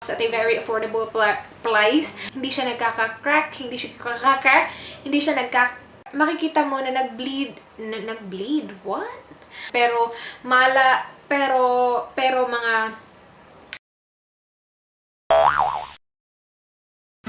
at a very affordable price. Hindi siya nagkaka-crack, hindi siya makikita mo na nag-bleed. Nag-bleed? What? Pero mga...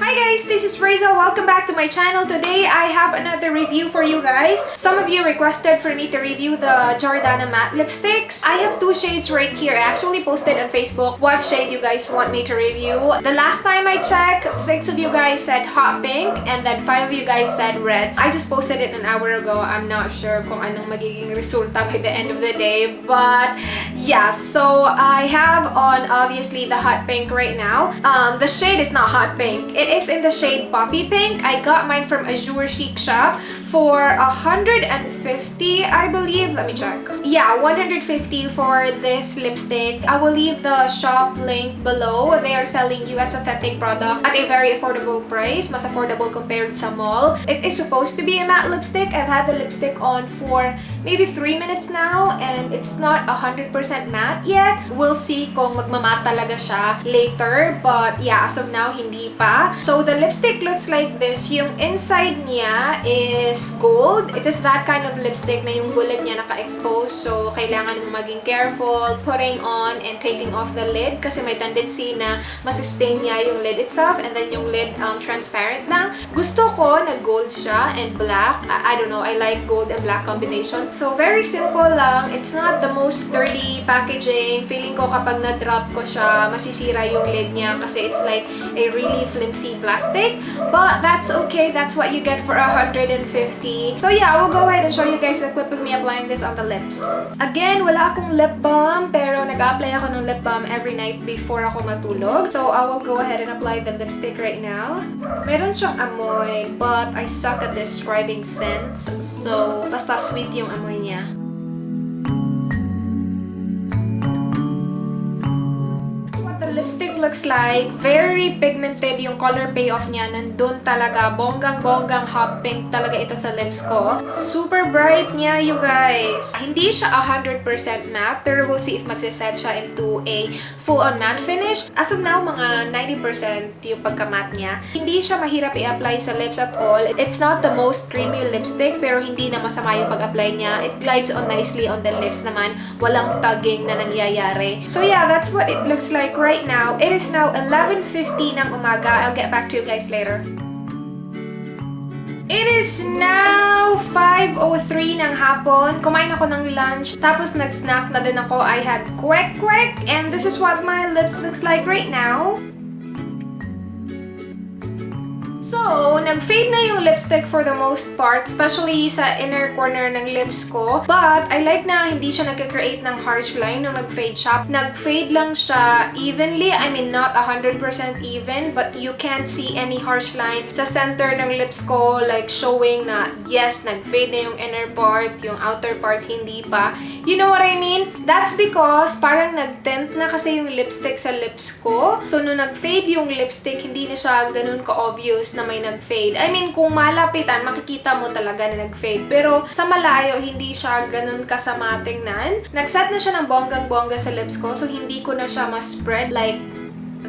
Hi guys, this is Rhaze. Welcome back to my channel. Today I have another review for you guys. Some of you requested for me to review the Jordana matte lipsticks. I have two shades right here. I actually posted on Facebook what shade you guys want me to review. The last time I checked, 6 of you guys said hot pink and then 5 of you guys said red. I just posted it an hour ago. I'm not sure kung anong magiging resulta by the end of the day. But yeah, so I have on obviously the hot pink right now. The shade is not hot pink. It is in the shade Poppy Pink. I got mine from Jour Chic shop for 150, I believe. Let me check. Yeah, 150 for this lipstick. I will leave the shop link below. They are selling US authentic products at a very affordable price. Mas affordable compared sa mall. It is supposed to be a matte lipstick. I've had the lipstick on for maybe 3 minutes now and it's not 100% matte yet. We'll see kung magmamatte talaga siya later. But yeah, as of now, hindi pa. So the lipstick looks like this. Yung inside niya is gold. It is that kind of lipstick na yung gulid niya naka-expose. So kailangan mong maging careful putting on and taking off the lid kasi may tendency na masistain niya yung lid itself and then yung lid transparent lang. Gusto ko na gold siya and black. I don't know. I like gold and black combination. So very simple lang. It's not the most sturdy packaging. Feeling ko kapag na-drop ko siya, masisira yung lid niya kasi it's like a really flimsy plastic, but that's okay. That's what you get for 150. So yeah, I will go ahead and show you guys the clip of me applying this on the lips. Again, wala akong lip balm, pero nag-apply ako ng lip balm every night before ako matulog. So I will go ahead and apply the lipstick right now. Meron siyang amoy, but I suck at describing scents. So basta sweet yung amoy niya. Lipstick looks like very pigmented yung color payoff niya. Nandun talaga. Bonggang-bonggang hot pink talaga ito sa lips ko. Super bright niya, you guys. Hindi siya 100% matte, pero we'll see if magsiset siya into a full-on matte finish. As of now, mga 90% yung pagka-matte niya. Hindi siya mahirap i-apply sa lips at all. It's not the most creamy lipstick, pero hindi na masama yung pag-apply niya. It glides on nicely on the lips naman. Walang tugging na nangyayari. So yeah, that's what it looks like right now. It is now 11:50 ng umaga. I'll get back to you guys later. It is now 5:03 ng hapon. Kumain ako ng lunch. Tapos nag-snack na din ako. I had kwek-kwek. And this is what my lips looks like right now. So, nag-fade na yung lipstick for the most part, especially sa inner corner ng lips ko. But, I like na hindi siya nag-create ng harsh line nung nag-fade siya. Nag-fade lang siya evenly. I mean, not 100% even, but you can't see any harsh line sa center ng lips ko, like showing na, yes, nag-fade na yung inner part, yung outer part hindi pa. You know what I mean? That's because parang nag-tint na kasi yung lipstick sa lips ko. So, nung nag-fade yung lipstick, hindi na siya ganun ka-obvious na may nag-fade. I mean, kung malapitan, makikita mo talaga na nag-fade. Pero sa malayo, hindi siya ganun kasama tingnan. Nag-set na siya ng bonggang-bongga sa lips ko, so hindi ko na siya ma-spread like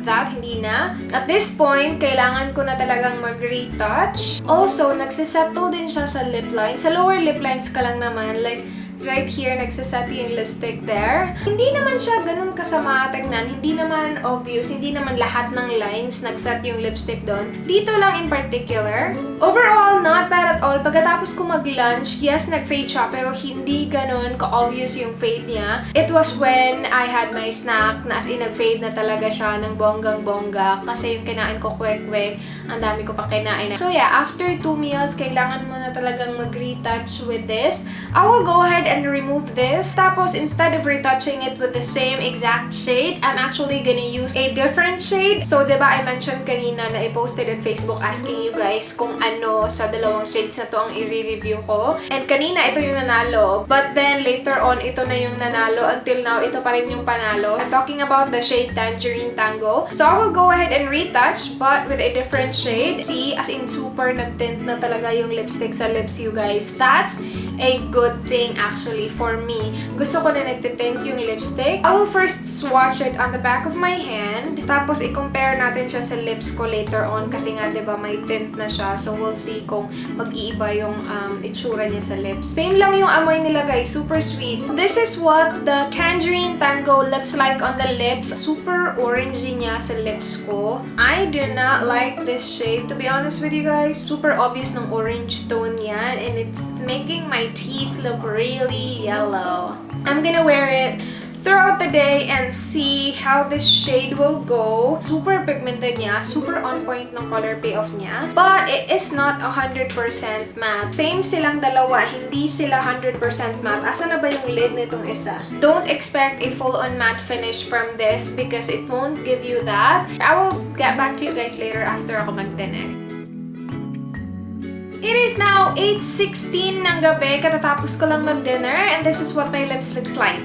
that, hindi na. At this point, kailangan ko na talagang mag-retouch. Also, nagsisettle din siya sa lip lines. Sa lower lip lines ka lang naman, like right here, nagsaset yung lipstick there. Hindi naman siya ganun kasama tingnan. Hindi naman obvious. Hindi naman lahat ng lines nagset yung lipstick doon. Dito lang in particular. Overall, not bad at all. Pagkatapos ko mag-lunch, yes, nag-fade siya, pero hindi ganun ka-obvious yung fade niya. It was when I had my snack, na as in nag-fade na talaga siya ng bonggang-bongga. Kasi yung kinain ko kwek-kwek, ang dami ko pa kinain. So yeah, after 2 meals, kailangan mo na talagang mag-retouch with this. I will go ahead and remove this. Tapos, instead of retouching it with the same exact shade, I'm actually gonna use a different shade. So, diba I mentioned kanina na I-posted on Facebook asking you guys kung ano sa dalawang shades na to ang i-review ko. And kanina, ito yung nanalo. But then, later on, ito na yung nanalo. Until now, ito pa rin yung panalo. I'm talking about the shade Tangerine Tango. So, I will go ahead and retouch, but with a different shade. See, as in super nag-tint na talaga yung lipstick sa lips, you guys. That's a good thing actually for me. Gusto ko na nagtitint yung lipstick. I will first swatch it on the back of my hand. Tapos i-compare natin siya sa lips ko later on kasi nga 'di ba may tint na siya. So we'll see kung mag-iiba yung itsura niya sa lips. Same lang yung amoy nila guys, super sweet. This is what the Tangerine Tango looks like on the lips. Super orangey niya sa lips ko. I do not like this shade to be honest with you guys. Super obvious ng orange tone yan and it's making my teeth look really yellow. I'm gonna wear it throughout the day and see how this shade will go. Super pigmented niya, super on point ng color payoff niya. But it is not 100% matte. Same silang dalawa, hindi sila 100% matte. Asa na ba yung lid nitong isa? Don't expect a full-on matte finish from this because it won't give you that. I will get back to you guys later after ako mag-dinner. It is now 8:16 ng gabi. Katatapos ko lang mag-dinner and this is what my lips looks like.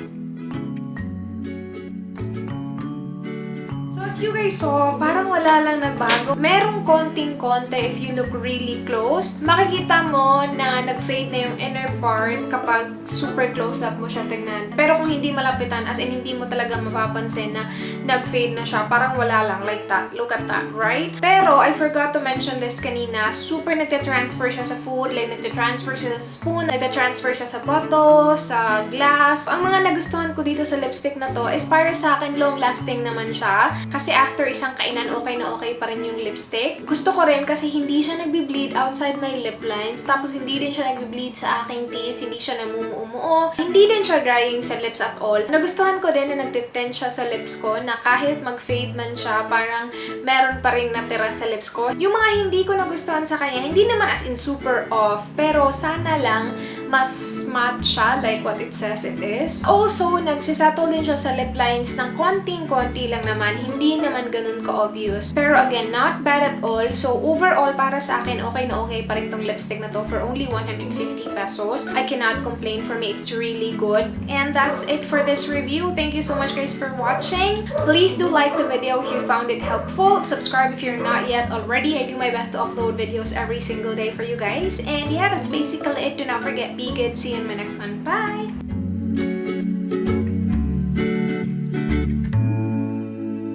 So as you guys saw, parang wala lang nagbago. Merong konting-konti if you look really close. Makikita mo na nag-fade na yung inner part kapag super close-up mo siya tingnan. Pero kung hindi malapitan, as in hindi mo talaga mapapansin na nag-fade na siya. Parang wala lang, like that. Look at that, right? Pero I forgot to mention this kanina. Super nagte-transfer siya sa food, like nagte-transfer siya sa spoon, nagte-transfer siya sa bottle, sa glass. Ang mga nagustuhan ko dito sa lipstick na to is para sa akin long-lasting naman siya. Kasi after isang kainan, okay na okay pa rin yung lipstick. Gusto ko rin kasi hindi siya nagbi-bleed outside my lip lines. Tapos hindi din siya nagbi-bleed sa aking teeth. Hindi siya namumuo. Hindi din siya drying sa lips at all. Nagustuhan ko din na nagtitint siya sa lips ko na kahit mag-fade man siya, parang meron pa rin natira sa lips ko. Yung mga hindi ko nagustuhan sa kanya, hindi naman as in super off. Pero sana lang mas matte siya like what it says it is. Also, nagsisettle din siya sa lip lines ng konting-konti lang naman. Hindi naman ganun ka-obvious. Pero again, not bad at all. So, overall, para sa akin, okay na okay pa rin tong lipstick na to for only 150 pesos. I cannot complain. For me, it's really good. And that's it for this review. Thank you so much guys for watching. Please do like the video if you found it helpful. Subscribe if you're not yet already. I do my best to upload videos every single day for you guys. And yeah, that's basically it. Do not forget, be good. See you in my next one. Bye!